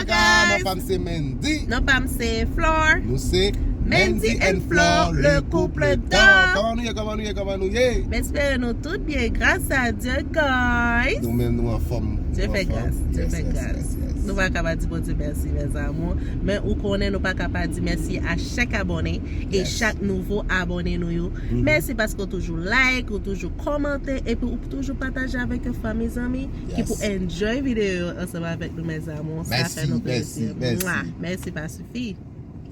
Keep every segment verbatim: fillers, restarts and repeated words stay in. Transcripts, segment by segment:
Guys. Non pa m se Mendy. Non pa m se Flore. Nou se Mendy and Flore, le couple d'or. Kòman nou ye, kòman nou ye, kòman nou ye? M espere nou tout byen, gras a Dye, guys. Nou menm nou anfòm. Dye fè gras, Dye fè gras. Nou pa ka pa di Bondye mèsi, mes amours. Men ou konnen nou pa ka pa di mèsi a chak abòne e chak nouvo abòne nou yo. Mèsi paske ou toujou like, ou toujou kòmante, epi ou toujou pataje avèk yon fanmi zanmi ki pou enjoy videyo yo ansanm avèk nou, mes amours. Sa fè nou plezi. Mèsi, mèsi. Mèsi pa sifi.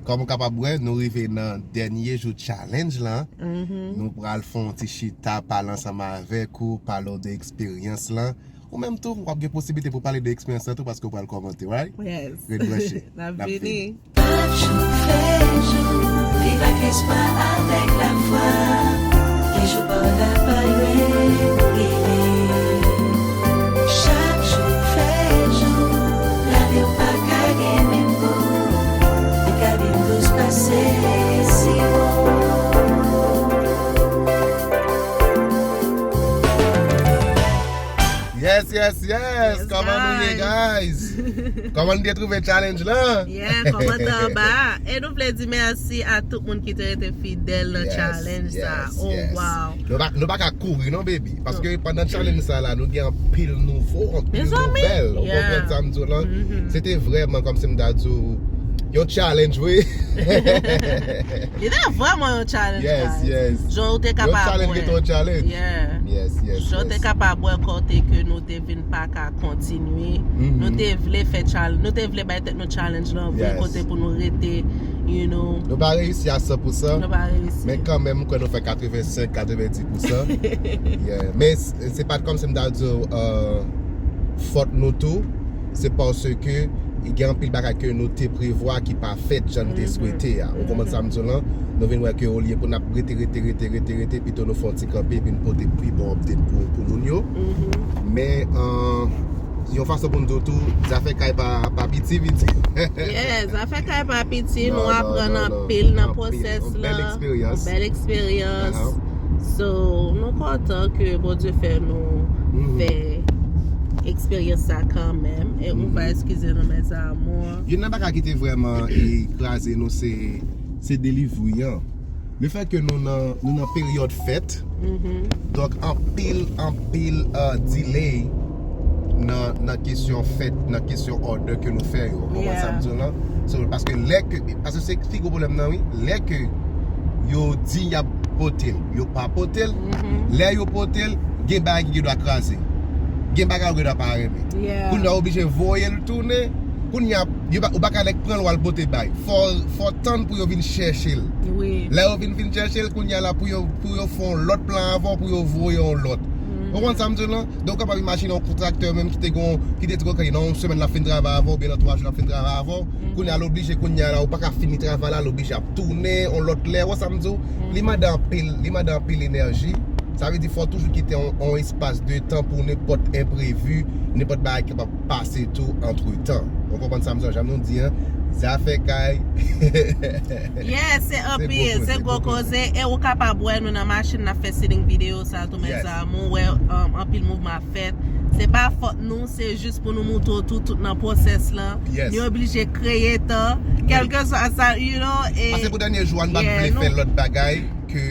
Kòm ou kapab wè, nou rive nan dènye jou challenge lan. Nou pral fè yon ti chita, pale ansanm avèk ou, pale w de eksperyans lan. Ou menm tou, w ap gen posiblite pou pale de eksperyans lan tou paske w pral kòmante, right? Yes. Ret branche. N ap vini. Chak jou fè jou, viv ak espwa, avèk lafwa. Gen jou pa w ta pa lwen, ou genyen. Chak jou fè jou, lave w pa ka gen menm gou. Li ka vin dous pase siwo. Yes, yes, yes. Kòman nou ye, guys? Kòman nou te twouve challenge lan? Yeah, kòmante anba. E nou vle di mèsi a tout moun ki te rete fidèl nan challenge sa. Oh, wow. Nou pa, nou pa ka kouri non, baby. Paske pandan challenge sa la, nou gen anpil nouvo, anpil nouvèl. Ou konprann sa m di w lan? Se te vrèman kòmsi m ta di w, yon challenge, wi. Li te vrèman yon challenge, guys. Yes, yes. Jan ou te kapab wè. Yon challenge ki te yon challenge. Yeah. Yes, yes, yes. Jan ou te kapab wè kote ke nou te vin pa ka kontinye. Nou te vle fè challenge, nou te vle bay tèt nou challenge lan vre kote pou nou rete, you know. Nou pa reyisi a san pou san. Nou pa reyisi. Men kanmenm, m kwè nou fè katrevensenk, katrevendi pou san. Yeah. Men s-, se pa t kòmsi m ta di w, euh, fòt nou tou. Se paske gen anpil bagay ke nou te prevwa ki pa fèt jan nou te swete a. Ou konprann sa m di w lan? Nou vin wè ke olye pou n ap rete, rete, rete, rete, rete, pito nou fè yon ti kanpe epi n pote pi bon update pou, pou moun yo. Men, euh, yon fason pou n di w tou, zafè kay pa, pa piti, piti. Yeah, zafè kay pa piti, nou aprann anpil nan pwosès lan. Yon bèl eksperyans. So, nou kontan ke Bondye fè nou fè eksperyans sa kanmenm. E ou va eskize nou, mes amours. Youn nan bagay ki te vrèman, e, kraze nou, se, se delivery an. Lefètke nou nan, nou nan peryòd fèt, donk anpil, anpil, euh, delay nan, nan kesyon fèt, nan kesyon order ke nou fè yo. Ou konprann sa m di w lan? So, paske lè ke, paske se pi gwo pwoblèm nan, wi. Lè ke yo di y ap pote l, yo pa pote l. Lè yo pote l, gen bagay ki gen dwa kraze. Gen bagay ou gen dwa pa renmen. Kounye a, ou oblije voye l tounen. Kounye a, yo pa, ou pa ka nèk pran l w al pote bay. Fò, fò tann pou yo vin chèche l. Lè yo vin, vin chèche l, kounye a la, pou yo, pou yo fè yon lòt plan avè w, pou yo voye yon lòt. Ou konprann sa m di w lan? Donk, ou kapab imajine yon kontraktè menm ki te gon, ki te di, "Ok, nan yon semèn l ap fin travay avè w, oubyen nan twa jou l ap fin travay avè w." Kounye a, l oblije, kounye a la, ou pa ka fini travay la, l oblije ap tounen yon lòt lè. Ou wè sa m di w? Li mande anpil, li mande anpil enèji. Sa vle di, fò w toujou kite yon, yon espas de tan pou nenpòt enprevi, nenpòt bagay ki kapab pase tou antretan. Ou konprann sa m di w? Jan nou di, an, zafè kay. Yeah, se anpil, se gwo koze. E ou kapab wè nou nan machin, n ap fè seeding videyo sa tou, mes amours. Ou wè, um, anpil mouvman ap fèt. Se pa fòt nou, se jis pou nou montre w tou, tout nan pwosès lan. Nou oblije kreye tan. Kèlkeswa sa, you know, e. Paske pou dènye jou a, nou pa t vle fè lòt bagay ke,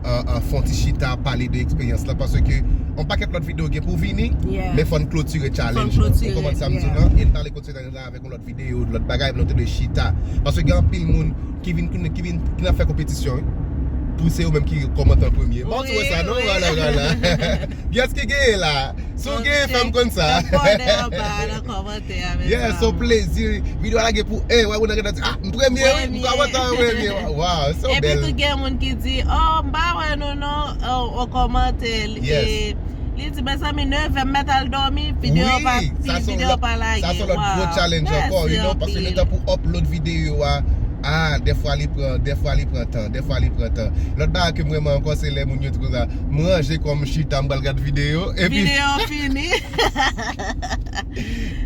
euh, euh, fè yon ti chita, pale de eksperyans lan, paske yon pakèt lòt videyo gen pou vini, men fò n klotire challenge lan. Ou konprann sa m di w lan? E n pale kontinye la avèk yon lòt videyo, lòt bagay, nou te dwe chita. Paske gen anpil moun ki vin, ki vin, ki nan fè konpetisyon, wi. Pou se yo menm ki kòmante an premye. Bon, ou wè sa, non? Vwala, vwala. Kiyès ki genyen la? Si w genyen, fè m konn sa. Yeah, so plezi. Videyo a lage pou, eh, wè, moun nan gentan di, ah, m premye, wi, m kòmante an premye. Wow, so bèl. Epi tou gen moun ki di, oh, m pa wè nou non, oh, ou kòmante, e, li di, mezanmi, nèf è m mèt al dòmi, videyo pa, videyo pa lage. Sa se lòt gwo challenge ankò, you know, paske letan pou upload videyo a, ah, dèfwa li pran, dèfwa li pran tan, dèfwa li pran tan. Lòt bagay ke m renmen ankò, se lè moun yo di konsa, m ranje kò m chita, m pral gad videyo, epi videyo fini.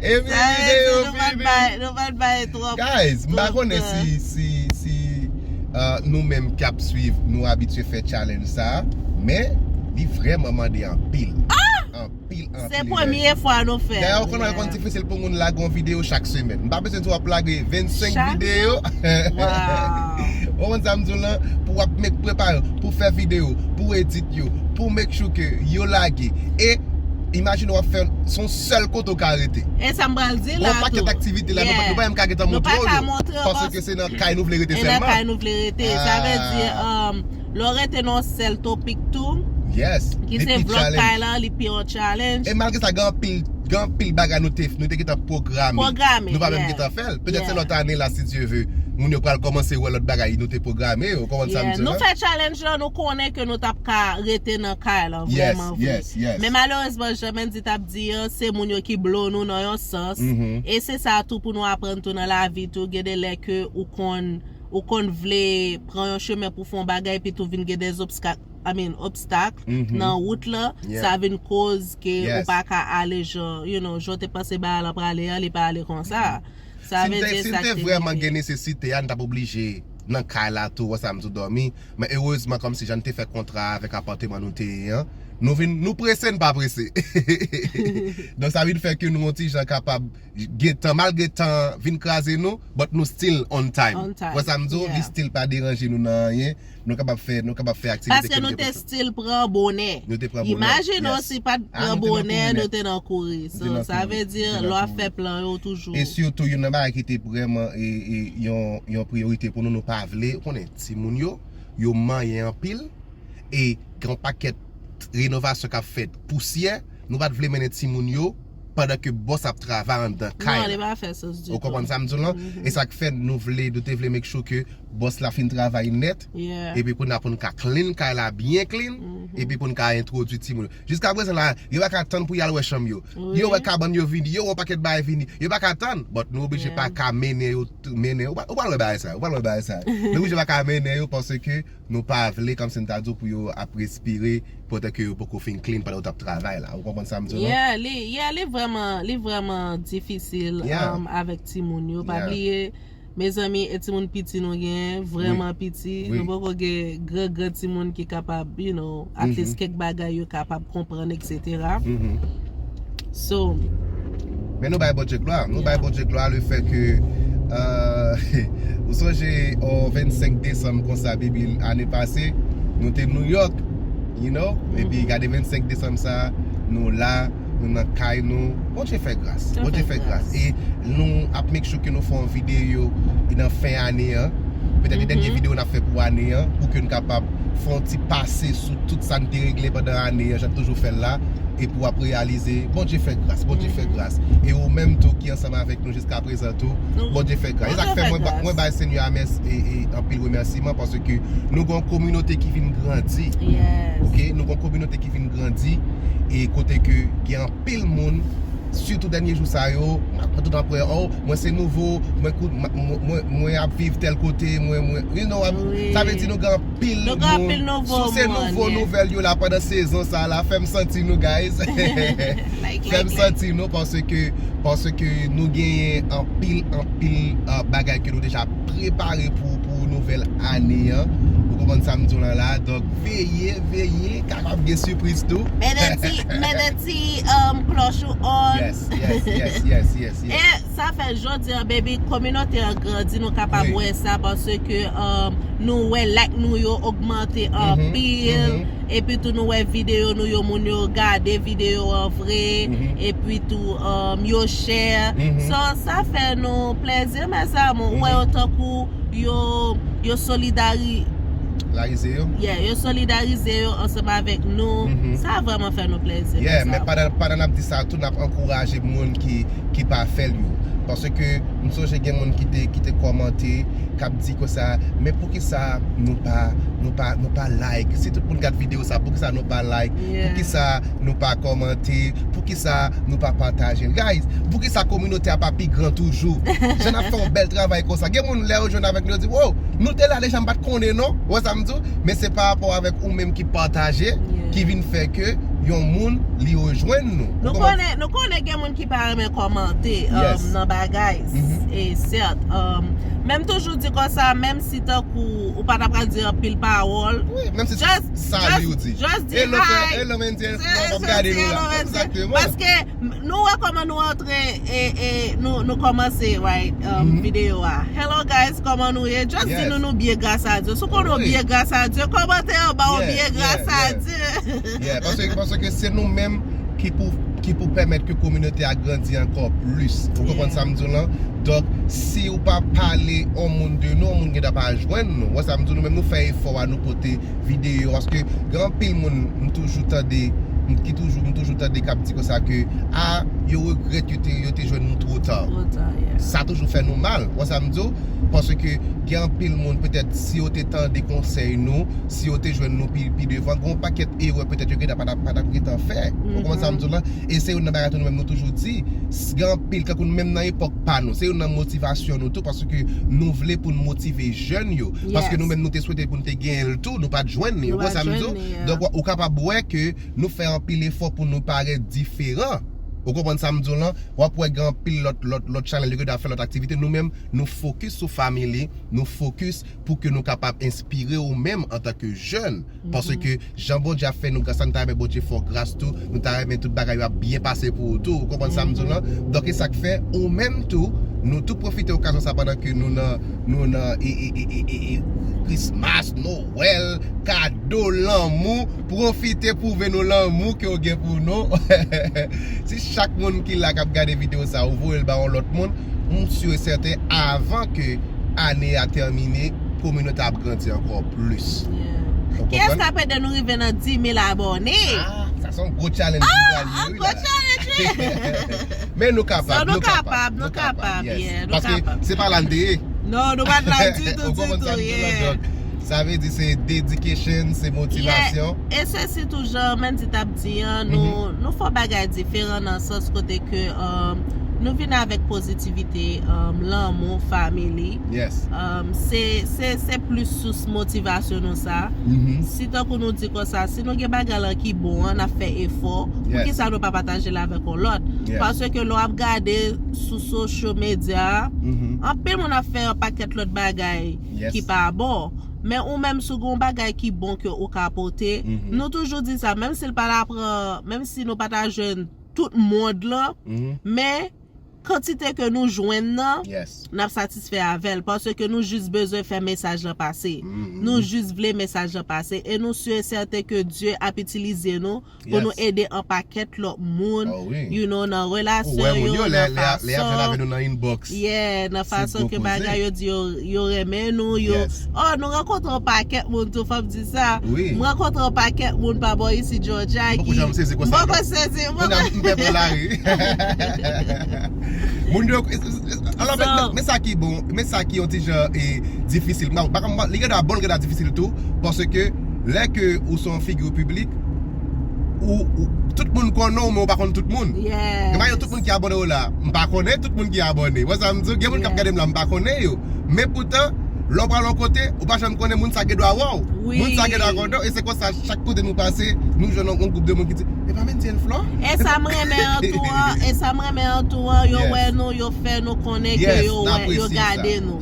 Epi videyo fini. Sa vle di nou pa t bay, nou pa t bay twòp tan. Guys, m pa konnen si, si, si, euh, nou menm k ap swiv, nou abitye fè challenge sa, men li vrèman mande anpil. Ah! Anpil. pil anpil. Se premye fwa nou fè. Dayè, ou konnen konn difisil pou moun lage yon videyo chak semèn. M pa bezwen di w ap lage vennsenk videyo. Ou konprann sa m di w lan? Pou w ap make prepare, pou fè videyo, pou edit yo, pou make sure ke yo lage. E imajine w ap fè, se yon sèl kote w ka rete. E sa m pral di la tou. Yon pakèt aktivite la, nou pa menm ka gentan montre w yo. Paske se nan kay nou vle rete sèlman. E nan kay nou vle rete. Sa vle di, um, lè w rete nan yon sèl topik tou, ki se vlog kay la, li pi yon challenge. E malgre sa, gen anpil, gen anpil bagay nou te, nou te gentan pwograme. Nou pa menm gentan fè l. Petèt se lòt ane la, si Dye ve, moun yo pral kòmanse wè lòt bagay nou te pwograme. Ou konprann sa m di la? Nou fè challenge la, nou konnen ke nou t ap ka rete nan kay la, vrèman vre. Men malerezman, jan Mendy t ap di an, se moun yo ki blow nou nan yon sans. E se sa tou pou nou aprann tou nan lavi tou, gen de lè ke ou konn ou konn vle pran yon chemen pou fè yon bagay, epi tou vin gen de obstak, I mean, obstak nan wout la, sa vin koz ke ou pa ka ale jan, you know, jan w te panse bagay la prale an, li pa ale konsa. Sa vle di e sa ki te rive. Si n te vrèman gen nesesite a, n t ap oblije nan kay la tou, wè sa m di w, dòmi. Men erezman, kòmsi jan n te fè kontra avèk apatman nou te ye an, nou vin, nou prese, n pa prese. Donk, sa vin fè ke nou yon ti jan kapab gentan, malgre tan vin kraze nou, but nou still on time. Wè sa m di w, li still pa deranje nou nan anyen. Nou kapab fè, nou kapab fè aktivite ke nou te pwograme. Paske nou te still pran bonè. Nou te pran bonè. Imajine w si pa t pran bonè, nou te nan kouri. So, sa vle di, lè w ap fè plan yo toujou. E sitou, youn nan bagay ki te vrèman, e, e, yon, yon priyorite pou nou, nou pa vle, ou konnen, timoun yo, yo manyen anpil, e gen yon pakèt renovasyon k ap fèt, pousyè, nou pa t vle mennen timoun yo pandan ke bòs ap travay anndan kay la. Non, li pa fè sans ditou. Ou konprann sa m di w lan? E sa k fè nou vle, nou te vle make sure ke bòs la fin travay nèt, epi pou n a, pou n ka clean kay la byen clean, epi pou n ka entwodui timoun yo. Jiskaprezan la, yo pa ka tann pou y al wè chanm yo. Yo wè kabann yo vini, yo wè yon pakèt bagay vini. Yo pa ka tann, but nou oblije pa ka mennen yo, mennen yo. Ou pral wè bagay sa, ou pral wè bagay sa. Nou oblije pa ka mennen yo paske nou pa vle, kòmsi n ta di w, pou yo ap respire pandan ke yo poko fin clean, pandan yo t ap travay la. Ou konprann sa m di w lan? Yeah, li, yeah, li vrèman, li vrèman difisil, um, avèk timoun yo. Pa bliye, mezanmi, e timoun piti nou genyen, vrèman piti. Nou poko gen gran, gran timoun ki kapab, you know, at least kèk bagay yo kapab konprann, et cetera. So, men nou bay Bondye glwa. Nou bay Bondye glwa le fè ke, euh, ou sonje, o vennsenk desanm konsa, baby, ane pase, nou te New York, you know? Epi gade vennsenk desanm sa, nou la, nou nan kay nou. Bondye fè gras. Bondye fè gras. E nou ap make sure ke nou fè yon videyo nan fen ane an. Petèt dènye videyo n ap fè pou ane an, pou ke n kapab fè yon ti pase sou tout sa n te regle pandan ane an, jan n toujou fè l la, epi w ap reyalize, Bondye fè gras, Bondye fè gras. E ou menm tou ki ansanm avèk nou jiskaprezan tou, Bondye fè gras. E sa k fè mwen ba-, mwen bay Senyè a mèsi, e, e anpil remèsiman, paske nou gen yon kominote ki vin grandi. Oke, nou gen yon kominote ki vin grandi, e kote ke gen anpil moun, sitou dènye jou sa yo, m ap tout ap wè, oh, mwen se nouvo, mwen kout, mwen, mwen, mwen ap viv tèl kote, mwen, mwen, you know, sa vle di nou gen anpil moun. Si w se nouvo nouvèl yo la pandan sezon sa la, fè m santi nou, guys. Fè m santi nou, paske, paske nou genyen anpil, anpil, uh, bagay ke nou deja prepare pou, pou nouvèl ane an. Ou konprann sa m di w lan la. Donk, veye, veye, kapab gen sipriz tou. Mete ti, mete ti, um, klòch ou on. Yes, yes, yes, yes, yes. E sa fè jodi an, baby, kominote an grandi, nou kapab wè sa, paske, um, nou wè like nou yo ogmante anpil, epi tou nou wè videyo nou yo, moun yo gade videyo an vre, epi tou, um, yo share. So, sa fè nou plèzi, mes amours, ou wè yo tankou yo, yo solidari-, larize yo? Yeah, yo solidarize yo ansanm avèk nou. Sa vrèman fè nou plèzi, yeah, men pandan, pandan n ap di sa tou, n ap ankouraje moun ki, ki pa fè l yo. Paske m sonje gen moun ki te, ki te kòmante, k ap di konsa, men poukisa nou pa, nou pa, nou pa like? Si tout moun gad videyo sa, poukisa nou pa like? Poukisa nou pa kòmante? Poukisa nou pa pataje l? Guys, poukisa kominote a pa pi gran toujou? Jan n ap fè yon bèl travay konsa. Gen moun lè yo jwenn avèk nou, yo di, wow, nou te la deja, m pa t konnen non. Ou wè sa m di w? Men se pa rapò avèk ou menm ki pataje, ki vin fè ke yon moun li rejwenn nou. Nou konnen, nou konnen gen moun ki pa renmen kòmante, um, nan bagay, e sèt, um, Men m toujou di konsa, menm si tankou ou pa ta pral di anpil pawòl, wi, menm si se just, salut ou di. Just di hello, hi. Hello, Mendy and Flo, m ap gade nou la. Exactement. Paske nou wè kòman nou antre e, e nou, nou kòmanse, right, um, mm -hmm. videyo a. Hello guys, kòman nou ye? Just yes. di nou nou byen, gras a Dye. Si w konnen w byen, gras a Dye, kòmante anba w byen, gras a Dye. Yeah, paske, paske se nou menm ki pou, ki pou pèmèt ke kominote a grandi ankò plis. Ou konprann sa m di w lan? Donk, si ou pa pale yon moun de nou, yon moun gentan pa jwenn nou. Wè sa m di w, nou menm nou fè efò a, nou pote videyo yo. Paske gen anpil moun m toujou tande, m, ki toujou, m toujou tande k ap di konsa ke, a, yo regrèt yo te, yo te jwenn nou twò ta. Twò ta, yeah. Sa toujou fè nou mal. Wè sa m di w? Paske gen anpil moun, petèt, si yo te tande konsèy nou, si yo te jwenn nou pi, pi devan, gen yon pakèt erè petèt yo gentan pa t ap, pa t ap gentan fè. Ou konprann sa m di w lan? E se youn nan bagay tou nou menm nou toujou di, s- gen anpil, kankou nou menm nan epòk pa nou, se youn nan motivasyon nou tou, paske nou vle pou n motive jèn yo. Paske nou menm nou te swete pou n te genyen l tou, nou pa t jwenn li. Ou konprann sa m di w? Donk, ou kapab wè ke nou fè anpil efò pou nou parèt diferan. Ou konprann sa m di w lan? W ap wè gen anpil lòt, lòt, lòt challenge yo gentan ap fè, lòt aktivite. Nou menm, nou fokis sou family, nou fokis pou ke nou kapab enspire ou menm antanke jèn. Paske jan Bondye ap fè nou gras la, nou ta renmen Bondye fè w gras tou, nou ta renmen tout bagay yo ap byen pase pou ou tou. Ou konprann sa m di w lan? Donk, e sa k fè, ou menm tou, nou tou pwofite okazyon sa pandan ke nou nan, nou nan, e, e, e, e, e, e, Christmas, Nowèl, kado, lanmou, pwofite pwouve nou lanmou ke w gen pou nou. Si chak moun ki la k ap gade videyo sa, ou voye l ba yon lòt moun, m si e sèten, avan ke ane a tèmine, kominote a ap grandi ankò plis. Ou konprann? Kiyès k ap ede nou rive nan dis mil abòne? Ah, sa se yon gwo challenge nou pral ye, wi, la. Gwo challenge, wi. Men nou kapab, nou kapab, nou kapab, yes. Paske se pa la n te ye. Non, nou pa t la ditou, ditou, yeah. Sa vle di se dedication, se motivasyon. E se sitou jan Mendy t ap di an, nou, nou fè bagay diferan nan sans kote ke, um, nou vin avèk pozitivite, um, lanmou, family. Yes. Um, se, se, se plis sous motivasyon nou sa. Si tankou nou di konsa, si nou gen bagay lan ki bon an, n ap fè efò, poukisa nou pa pataje l avèk yon lòt? Paske lè w ap gade sou social media, anpil moun ap fè yon pakèt lòt bagay ki pa bon. Men ou menm, si w gen yon bagay ki bon ke ou ka pote, nou toujou di sa, menm si l pa ta pran, menm si nou pa ta jwenn tout mond lan, men kantite ke nou jwenn nan, n ap satisfè avè l, paske nou jis bezwen fè mesaj lan pase. Nou jis vle mesaj lan pase, e nou si e sèten ke Dye ap itilize nou pou nou ede an pakèt lòt moun, you know, nan relasyon yo, nan fason, yeah, nan fason ke bagay yo di yo, yo renmen nou, yo, oh, nou rankontre an pakèt moun tou, fò m di sa. M rankontre an pakèt moun pa bò isi Georgia ki, m poko sezi, m pè pran lari. Moun yo, alò, men, men sa ki bon, men sa ki yon ti jan e difisil. Li gentan bon, li gentan difisil tou, paske lè ke ou se yon figi piblik, ou, ou, tout moun konnen w, men ou pa konn tout moun. Gen pa gen tout moun ki abòne w la, m pa konnen tout moun ki abòne. Wè sa m di w, gen moun k ap gade m la, m pa konnen yo. Men poutan, lè w pral yon kote, ou pa janm konnen moun sa gen dwa wè w. Moun sa gen dwa konnen w, e se konsa, chak kote nou pase, nou jwenn yon gwoup de moun ki di, "E pa Mendy and Flo?" E sa m renmen an tou an, e sa m renmen an tou an, yo wè nou, yo fè nou konnen ke yo wè, yo gade nou.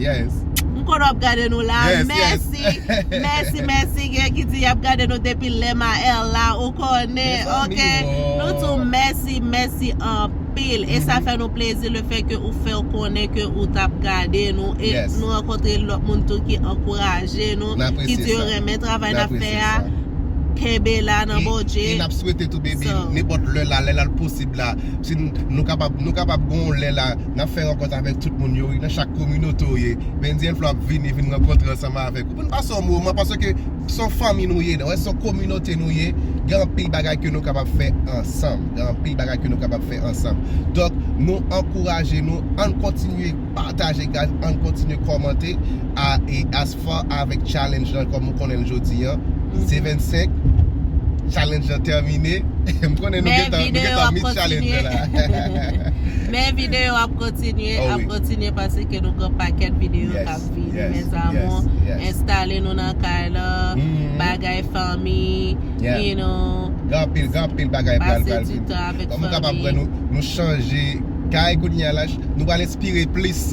M konnen w ap gade nou la. Mèsi, mèsi, mèsi. Gen ki di y ap gade nou depi Lema L la, ou konnen, oke? Nou di w mèsi, mèsi anpil. E sa fè nou plezi lefètke ou fè w konnen ke ou t ap gade nou. E nou rankontre lòt moun tou ki ankouraje nou, ki di yo renmen travay n ap fè a. Kenbe la nan Bondye. E n ap swete tou, baby, nenpòt lè la, lè la l posib la. Si n- nou kapab, nou kapab gen yon lè la, n ap fè rankont avèk tout moun yo, wi, nan chak kominote w ye. Mendy and Flo ap vini, vin rankontre ansanm avèk ou. Pou n pase yon moman, paske se yon fanmi nou ye, wè, se yon kominote nou ye. Gen anpil bagay ke nou kapab fè ansanm. Gen anpil bagay ke nou kapab fè ansanm. Donk, nou ankouraje nou, ann kontinye pataje, guys, ann kontinye kòmante. A, e as far avèk challenge lan, kòm ou konnen l jodi an, se vennsenk, challenge lan tèmine. M konnen nou gentan, nou gentan meet challenge lan la. Men videyo ap kontinye, ap kontinye, paske nou gen pakèt videyo k ap vini, mes amours. Enstale nou nan kay lan, bagay fanmi, you know. Gen anpil, gen anpil bagay pral, pral vini. Kòm ou kapab wè, nou, nou chanje Kay kounye a la, nou pral enspire plis.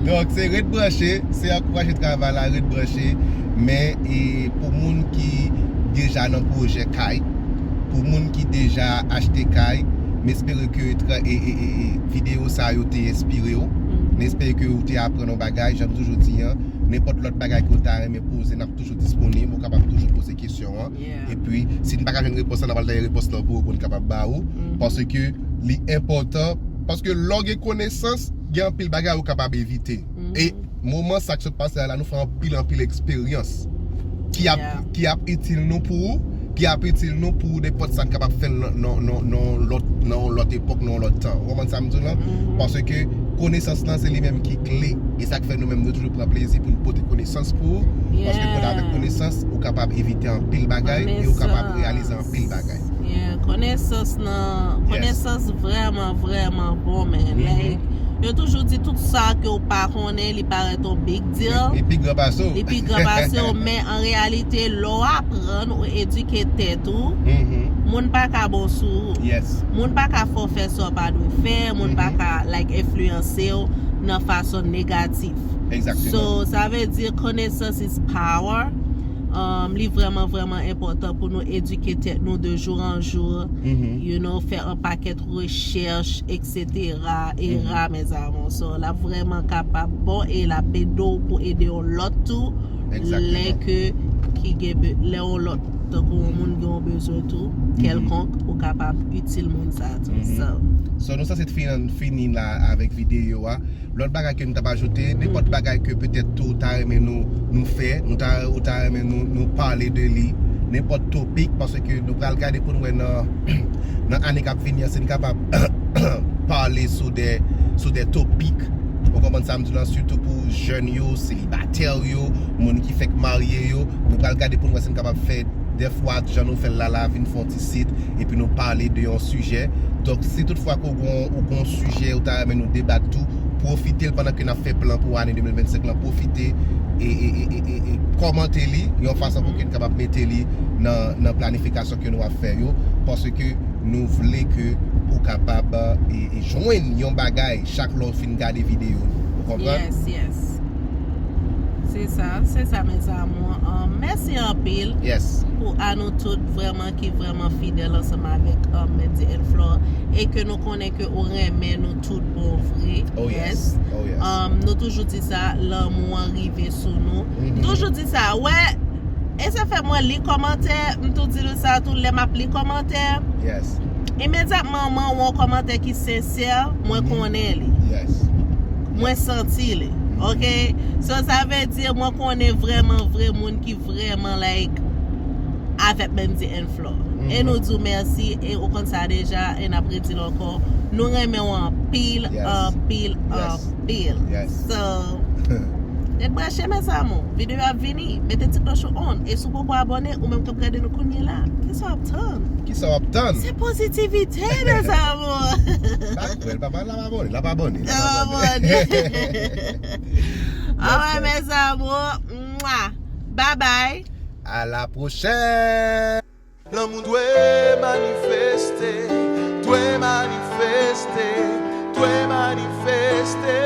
Donk, se ret branche, se ankouraje travay la, ret branche. Men, e, pou moun ki deja nan pwojè kay, pou moun ki deja achte kay, m espere ke tra- e, e, e, e, videyo sa yo te enspire w. M espere ke ou te aprann yon bagay, jan m toujou di an, nenpòt lòt bagay ke w ta renmen poze, n ap toujou disponib, ou kapab toujou poze kesyon an. Epi, si n pa ka jwenn repons lan, n ap al dèyè repons lan pou ou, pou n kapab ba ou. Paske li enpòtan, paske lè w gen konesans, gen anpil bagay ou kapab evite. E moman sa k sot pase la, nou fè anpil, anpil eksperyans ki ap, ki ap itil nou pou ou, ki ap itil nou pou nenpòt sa n kapab fè nan, nan, nan, nan yon lòt, nan yon lòt epòk, nan yon lòt tan. Ou konprann sa m di w lan? Paske konesans lan, se li menm ki kle. E sa k fè nou menm, nou toujou pran plezi pou n pote konesans pou ou. Paske pou avèk konesans, ou kapab evite anpil bagay e ou kapab reyalize anpil bagay. Yeah, konesans nan, konesans vrèman, vrèman bon, man. Like, yo toujou di tout sa ke w pa konnen, li parèt yon big deal. Li pi gran pase w. Li pi gran pase w, men an reyalite, lè w aprann, ou edike tèt ou, moun pa ka bon sou ou. Moun pa ka fè w fè sa w pa dwe fè, moun pa ka, like, enfliyanse w nan fason negatif. So, sa vle di, connaissance is power. Um, li vrèman, vrèman enpòtan pou nou edike tèt nou de jour en jour. You know, fè an pakèt rechèch, et cetera, et cetera, mes amours. So, l ap vrèman kapab bon e l ap ede w pou ede yon lòt tou. Lè ke ki gen be- lè yon lòt, tankou yon moun gen yon bezwen tou, kèlkonk, ou kapab itil moun sa tou. So, nou sanse fini, fini la avèk videyo a. Lòt bagay ke m t ap ajoute, nenpòt bagay ke petèt tou ou ta renmen nou, nou fè, nou ta, ou ta renmen nou, nou pale de li, nenpòt topik, paske nou pral gade pou n wè nan, nan ane k ap vini an, si n kapab pale sou de, sou de topik, ou konprann sa m di w lan, sitou pou jèn yo, selibatè yo, moun ki fèk marye yo, nou pral gade pou n wè si n kapab fè dèfwa, jan nou fè l la, la vin fè yon ti sit, epi nou pale de yon sijè. Donk, si toutfwa ke w gon, ou gon sijè ou ta renmen nou debat tou, pwofite l pandan ke n ap fè plan pou ane de mil vennsenk lan, pwofite e, e, e, e, e, e kòmante li, yon fason pou ke n kapab mete li nan, nan planifikasyon ke nou ap fè yo, paske nou vle ke ou kapab, e, e jwenn yon bagay chak lè w fin gade videyo nou. Ou konprann? Yes, yes. Se sa, se sa, mes amours. Um, mèsi anpil pou a nou tout vrèman ki vrèman fidèl ansanm avèk, um, Mendy and Flore, e ke nou konnen ke ou renmen nou tout bon vre. Oh, yes. Oh, yes. Um, nou toujou di sa, lanmou an rive sou nou. M toujou di sa, wè, e sa fè mwen li kòmantè, m tou di nou sa tou, lè m ap li kòmantè. Imedyatman mwen wè yon kòmantè ki sensè, mwen konnen li. Mwen santi li. Ok? So, sa vle di, mwen konnen vrèman vre moun ki vrèman, like, avèk Mendy and Flore. E nou di w mèsi, e ou konn sa deja, e n ap redi l ankò. Nou renmen w anpil, anpil, anpil. So, ret branche, mes amours. Videyo ap vini. Mete ti klòch ou on. E si w poko abòne, ou menm k ap gade nou kounye la, kisa w ap tann? Kisa w ap tann? Se pozitivite, mes amours. L ap abòne, l ap abòne, l ap abòne. Alright, mes amours. Mwah. Bye bye. À la prochaine. Lanmou dwe manifeste, dwe manifeste, dwe manifeste.